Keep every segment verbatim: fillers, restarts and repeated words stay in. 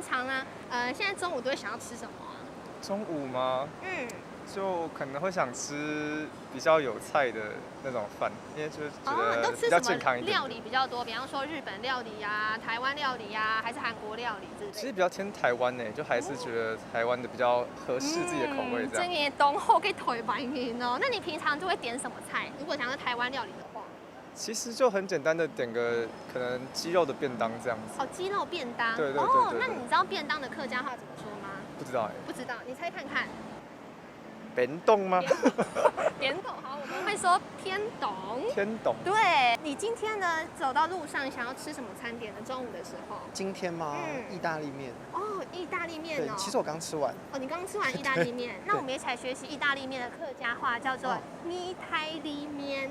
常呢，呃，现在中午都会想要吃什么啊？中午吗？嗯，就可能会想吃比较有菜的那种饭，因为就是觉哦，你都得比吃什么较健康一点点。料理比较多？比方说日本料理呀、台湾料理呀，还是韩国料理之类的？其实比较偏台湾呢，就还是觉得台湾的比较合适自己的口味这样。嗯，真的懂后给台湾人哦。那你平常就会点什么菜？如果想要台湾料理的话，其实就很简单的点个可能鸡肉的便当这样子。哦，鸡肉便当。对对对哦，对对那你知道便当的客家话怎么说吗？不知道哎，不知道，你猜看看。便当吗？便当，好，我们会说便当。天懂。对，你今天呢走到路上想要吃什么餐点呢？中午的时候。今天吗？嗯意大利面。哦，意大利面哦。，对其实我刚吃完。哦，你刚刚吃完意大利面，那我们一起来学习意大利面的客家话，叫做哦意大利面。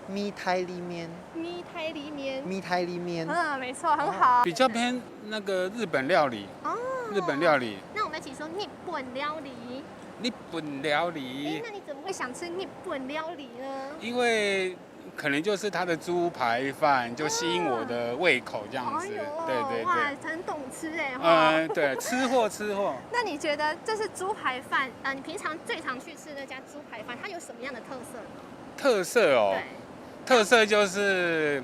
意大利面。意大利面。意大利面。嗯，没错，很好。比较偏那个日本料理，哦，日本料理，那我们一起说日本料理。日本料哎，理，那你怎么会想吃日本料理呢？因为可能就是它的猪排饭就吸引我的胃口这样子，哎呦，对对哇对，，很懂吃哎哈。嗯，对，吃货吃货，那你觉得就是猪排饭，呃，你平常最常去吃那家猪排饭，它有什么样的特色呢？特色哦，对，特色就是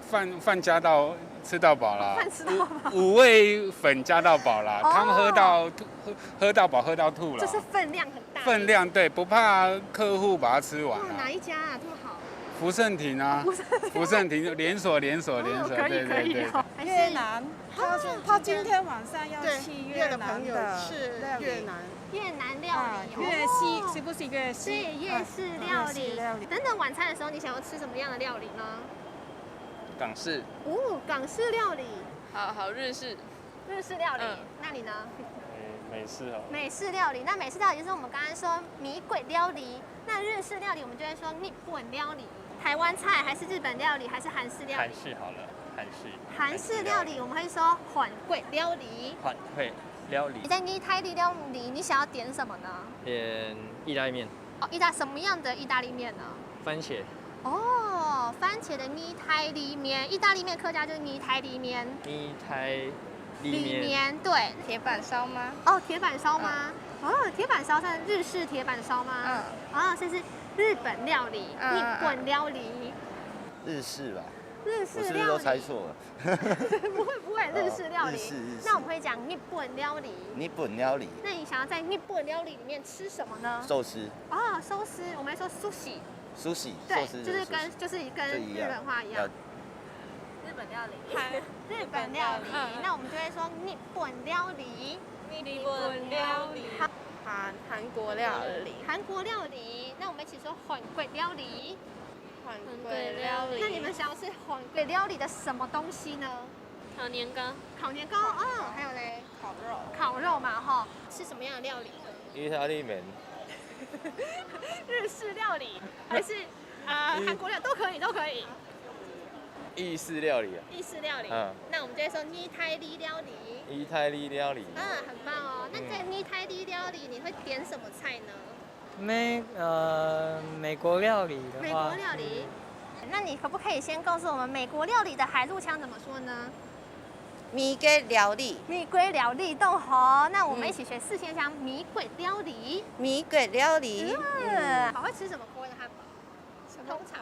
饭饭加到吃到饱啦，饭吃到饱五五味粉加到饱啦，哦汤喝到吐，喝喝到饱喝到吐了，就是分量很大。分量对，不怕客户把它吃完哇，啊哪。一家啊，这么好？福盛亭啊，福盛亭福盛亭连锁连锁连锁，哦可以对对对可以哦。还是越南，他说他今天今天晚上要对，去约的朋友南的是料理越南。越南料啊，理哦。越西是不是越西？对，夜市料理。啊夜市料理。等等晚餐的时候，你想要吃什么样的料理呢？港式。哦，港式料理，好好日式。日式料理。嗯那你呢？诶，美式好了。美式料理，那美式料理就是我们刚刚说米鬼料理，那日式料理我们就会说日本料理。台湾菜还是日本料理，还是韩式料理？韩式好了，韩式。韩式料理我们会说韩国料理。韩式料理你。在意大利料理，你想要点什么呢？点意大利面。哦，意大什么样的意大利面呢？番茄。哦，番茄的意大利面，意大利面客家就是意大利面。意大利面。里面对。铁板烧吗？哦，铁板烧吗？哦，铁板烧算日式铁板烧吗？嗯。哦，所以是日本料理，嗯日本料理。日式吧？日我是不是都式料理。猜错了？不会不会，日式料理。日式日式那我们会讲日本料理。日本料理。那你想要在日本料理里面吃什么呢？寿司。哦，寿司，我们会说 sushi。 sushi。对，寿司就是跟寿司就是跟日就一样本话一样。要日本料理。日本料理，嗯那我们就会说日本料理。日本料理。好，韩韩国料理。韩国料理，那我们一起说韩国料理。韩国料理。那你们想要吃韩国料理的什么东西呢？烤年糕。烤年糕，嗯，还有嘞，烤肉。烤肉嘛，哈，吃什么样的料理呢？意大利面。日式料理还是啊、韩国料理都可以，都可以。意式料理啊。意式料理，嗯。那我们就会说意大利料理。意大利料理。嗯，很棒哦。那在意大利料理，你会点什么菜呢？美呃美国料理的话，美国料理。那你可不可以先告诉我们美国料理的海陆腔怎么说呢？美國料理。美國料理都好，那我们一起学四縣腔美國料理。美國料理。嗯，好，会吃什么口味的汉堡？通常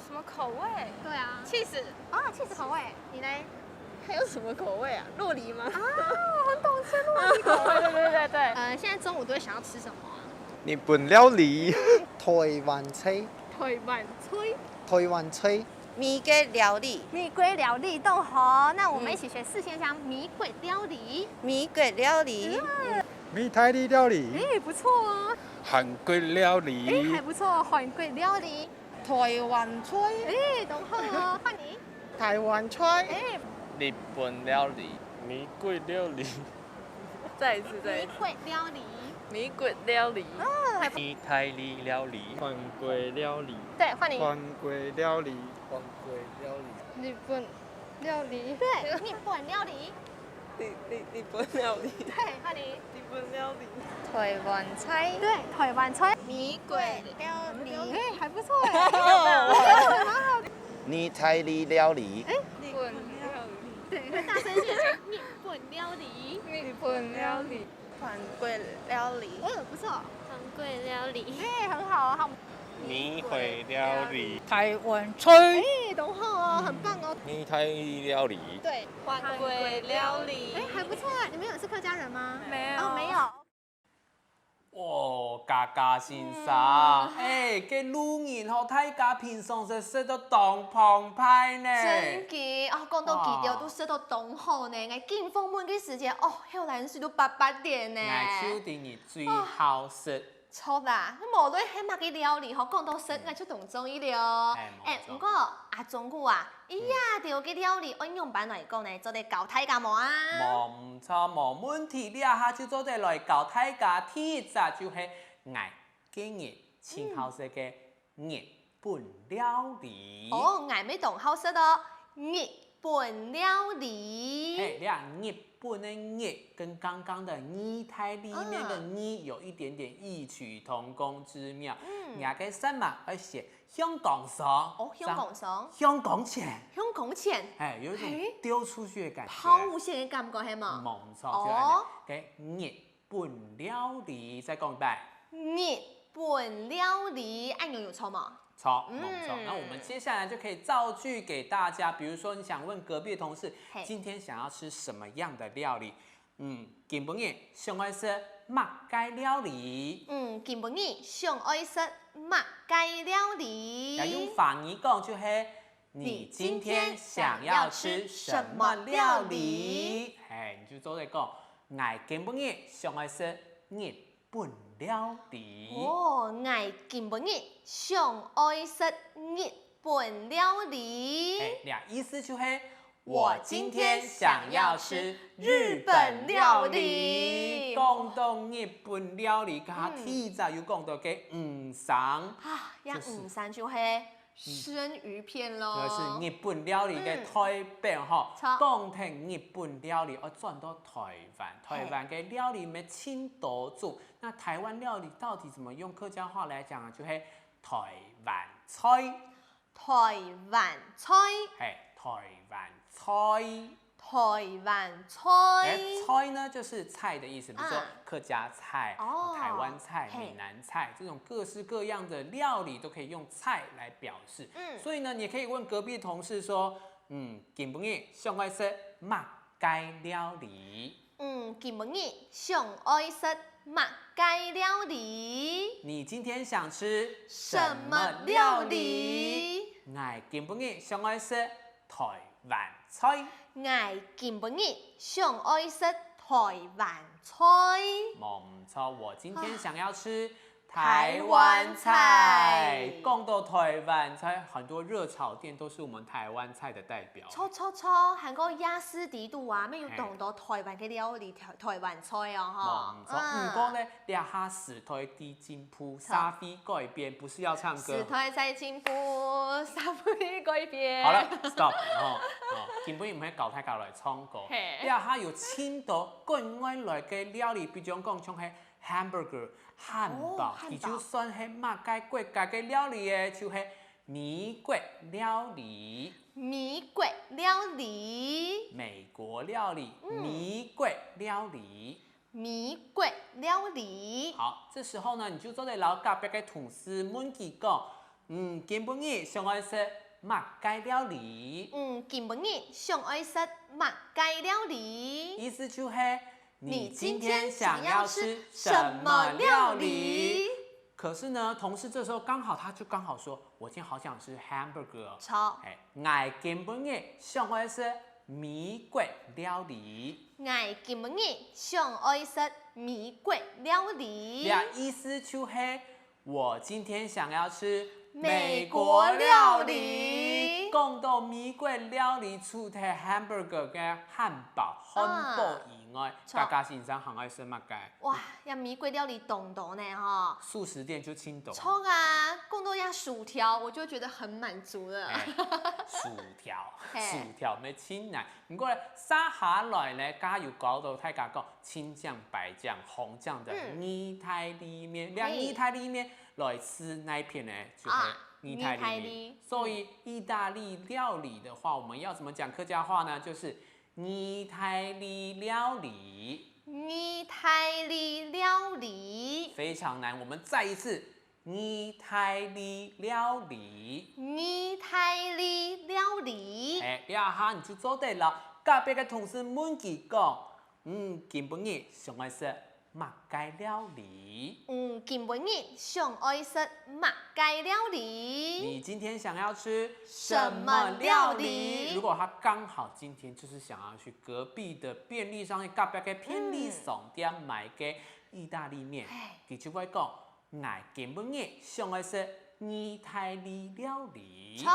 什么口味？对啊，气死。啊，cheese口味，你嘞？还有什么口味啊？洛梨吗？啊，很懂吃洛梨口味，对对对对。呃，现在中午都会想要吃什么啊？日本料理。台湾菜。台湾菜。台湾菜。美國料理。美國料理都好，那我们一起学四縣腔美國料理。美國料理。意大利料理。哎，不错哦。韩国料理。哎，还不错，韩国料理。台湾菜。哎，懂后哦，换你。台湾菜。哎，日本料理。美国料理。再一次，再一次。美国料理。美国料理。嗯，意大利料理。韩国料理。对，换你。韩国料理。韩国料理。日本料理。对，日本料理。日日日本料理。对，换你。日本料理。台灣菜。对，台湾菜。美國料理。哎，还不错哎。意大利料理。日本料理。对，大聲一點，日本料理。日本料理。韓國料理。哦，不錯。韓國料理。哎，很好，好。米粉料理。台湾菜。哎，懂好哦，很棒哦。米泰料理。对，韓國料理。哎，还不错啊。你们有是客家人吗？没有哦，没有。哦，嘉嘉先生，哎，該路人吼，大家平常時食到當澎湃呢。真个哦，講到佢兜都食到當好呢，𠊎緊訪問个時節，哦，口涎水都發發渧呢。 𠊎就知你最好食。著啦，無論係麼个料理吼，講到食，𠊎就當中意了。哎，哎，無錯。毋過阿忠哥啊，你這兜个料理愛仰般來講呢？做得教大家無啊？無毋著，無問題，這下就做得來教大家。第一隻就係𠊎今日盡好食个日本料理。哦，𠊎乜當好食哦，日本料理。嘿，這日本个日跟剛剛的義大利麵的義有一點點異曲同工之妙。嗯，你个舌嘛愛寫香港爽，哦，香港爽，香港錢，香港錢，哎，有一種嘿丟出去的感覺。拋物線个感覺係無？無毋著，就係哦該日本料理，再講一擺。日本料理，恁樣有著無？著，無毋著。那我們接下來就可以造句給大家，比如說你想問隔壁的同事，嘿今天想要吃什麼樣的料理？嗯，今晡日想愛食麼个料理？嗯，今晡日想愛食麼个料理？要用華語講就係你今天想要吃什麼料理？哎，你就做得講，𠊎今晡日想愛食日本料理。哦，𠊎今晡日想愛食日本料理。哎，這意思就係我今天想要吃日本料理。講到日本料理，剛剛第一隻有講到个五香，啊，這五香就係生魚片咯。這是日本料理个代表吼。著講到日本料理，愛轉到台灣，台灣个料理乜盡多種。那台灣料理到底怎麼用客家話來講啊？就係台灣菜。台灣菜，嘿，台灣菜。台灣哎，菜。菜呢就是菜的意思，比如說啊客家菜、哦台灣菜、嘿閩南菜這種各式各樣的料理都可以用菜來表示。嗯所以呢，你可以問隔壁同事說，嗯，今晡日想愛食麼个料理？嗯，今晡日想愛食麼个料理？你今天想吃什麼料理？ 𠊎今晡日想愛食台灣菜。 𠊎今晡日想愛食台灣菜。無毋著，我今天想要吃台台灣灣菜菜。講到台灣菜，很多熱炒店都是我們台灣菜的代表。著著著，還過夜市底肚啊，乜有當多台灣个料理、台台灣菜哦，吼。無毋著，毋過呢，這下時代在進步，社會改變，不是要唱歌。時代在進步，社會改變。好了，stop，吼，吼，今晡日毋係教大家來唱歌，嘿這下有盡多國外來个料理，比如講像係hamburger、漢堡，哦漢堡佢就算係麼个國家个料理耶，就係美國料理、美國料理，美國料理、美國料理。美國料理。好，這時候呢，你就做得摎隔壁个同事問佢講，嗯，今晡日想愛食麼个料理？嗯，今晡日想愛食麼个料理？意思就係你你今今天天想想要要吃吃什麼料理什麼料理？可是呢，同事這時候剛好他就剛好說，我今天好想吃hamburger哦。著哎，𠊎今晡日想愛食美國料理。 𠊎今晡日想愛食美國料理。這意思就係我今天想要吃美國料理講到美國料理，除忒hamburger个漢堡、漢堡以外，著嘉嘉先生還愛食麼个？哇，這美國料理當多呢吼。素食店就盡多。著啊，講到這薯條，我就覺得很滿足了。哎，薯條，嘿薯條乜盡難。毋過呢，接下來呢，剛剛有教到大家講青醬、白醬、紅醬的嗯義大利麵。嘿那義大利麵來自哪一片呢？就係啊義大利麵。義大利所以義大利料理的話，我們要怎麼講客家話呢？就是義大利料理。義大利料理。非常難，我們再一次，義大利料理。義大利料理。哎，這下你就做得了。隔壁个同事問佢講：「嗯，今晡日想愛食麼个料理？」嗯，今晡日想愛食麼个料理？你今天想要吃什麼料理如果他剛好今天就是想要去隔壁的便利商店，隔壁个便利商店買个意大利面，哎佢就會講：「𠊎今晡日想愛食義大利料理。」著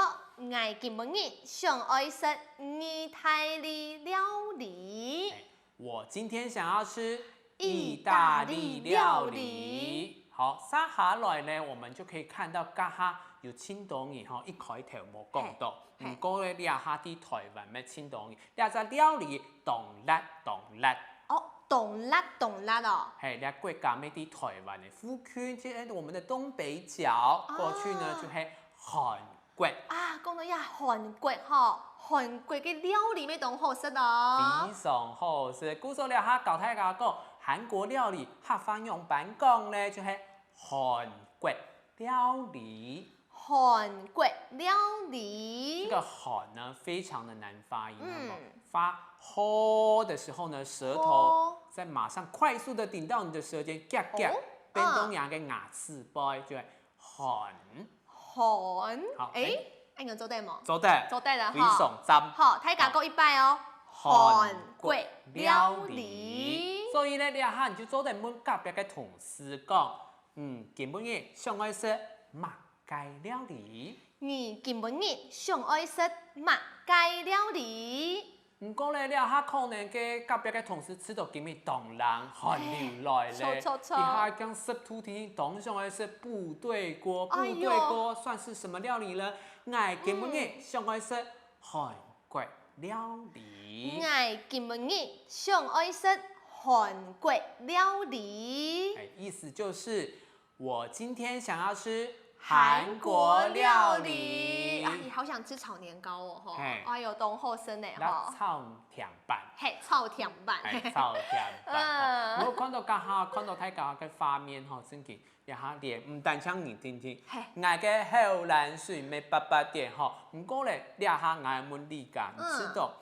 ，𠊎今晡日想愛食義大利料理。我今天想要吃義大利料理。好，接下來呢，我們就可以看到這下有盡多人吼，一開頭無講到，嘿嘿毋過呢，這下在台灣乜盡多人，這隻料理當辣當辣。哦，當辣當辣哦。嘿，這國家乜在台灣个附近，即係我們的東北角，過去呢就係韓國。啊，講到這韓國吼，韓國个料理乜當好食哦。非常好食。故所這下教大家講，韓國料理客話仰般講呢，就係韓國料理。韓國料理。這個韓呢，非常的難發音，嗯那麼發吼的時候呢，舌頭吼在馬上快速的頂到你的舌尖，夾夾哦，變到你个牙齒背，就會韓。韓，好誒，恁樣做得無？做得，做得了非常讚。好，大家過一擺哦。韓國料理。所以呢，這下你就做得問隔壁个同事講：「嗯，今晡日想愛食麼个料理？」你今晡日想愛食麼个料理？毋過呢，這下可能个隔壁个同事試著今日當冷，寒流來咧，嘿，著著著這下講食土天當想愛食部隊鍋，哎喲部隊鍋算是什麼料理呢？𠊎今晡日想愛食韓國料理。 𠊎今晡日想愛食韓國料理。哎，意思就是我今天想要吃韓國料理。啊，你好想吃炒年糕哦，吼。嘿哎喲，當好食呢，那吼。炒甜粄。嘿，炒甜粄。哎，炒甜粄。嗯吼，我看到剛好看到大家个畫面吼，真个，這下連毋單淨你聽聽嘿，𠊎个口涎水乜發發跌吼。毋過咧，這下𠊎問你家，你嗯知道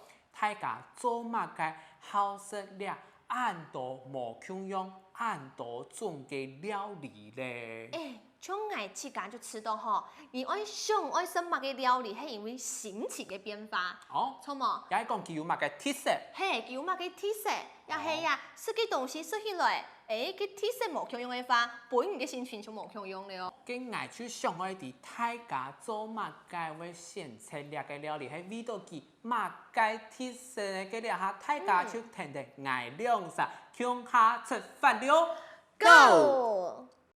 大家做麼个好食這恁多無共樣、恁多種个料理咧？哎，像𠊎自家就知道吼，你愛想愛食麼个料理，係因為心情个變化，哦，著無？也係講佢有麼个特色？嘿，佢有麼个特色？也係呀，食个東西食起來，哎，个特色無共樣个話，本人个心情就無共樣了哦。該𠊎就想愛知大家做麼个會選擇這个料理，係為著佢麼个特色呢？該這下大家就跈等𠊎兩儕共下出發了。 Go！